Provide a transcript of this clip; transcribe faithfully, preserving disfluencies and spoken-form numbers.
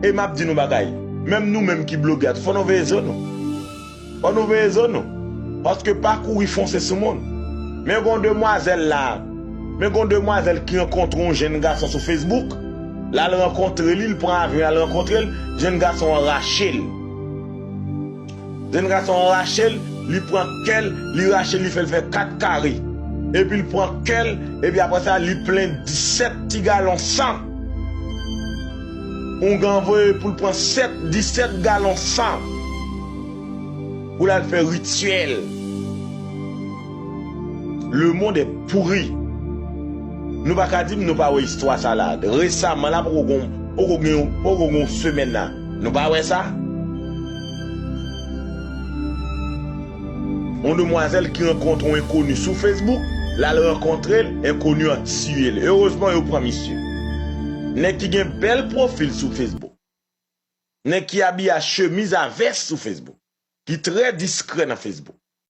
E m ap di nou bagay, menm nou menm ki blogè a, fò nou veye zo nou. Fò nou veye zo nou. Paske pa kouri fonse sou moun. Men gon demwazèl la, men gon demwazèl ki rankontre yon jenn gason sou Facebook. L al rankontre li, l pran avyon, l al rankontre l, jenn gason an rache l. Jenn gason an rache l, li pran kè l, li rache l, li fè l fè kat kare. Epi l pran kè l, epi apre sa, li plen disèt ti galon san. Oungan voye pou l pran sèt, disèt galon san pou l al fè rityèl. Le monde est pourri. Nou pa ka di m nou pa wè istwa sa la. Resaman la, poko gon, poko gen, poko gon semèn la. Nou pa wè sa? Yon demwazèl ki rankontre yon enkoni sou Facebook, l al rankontre l, enkoni an tiye l. Erezman, yo pran misye. Nèg ki gen bèl pwofil sou Facebook. Nèg ki abiye a chemiz a vès sou Facebook. Ki trè diskrè nan Facebook.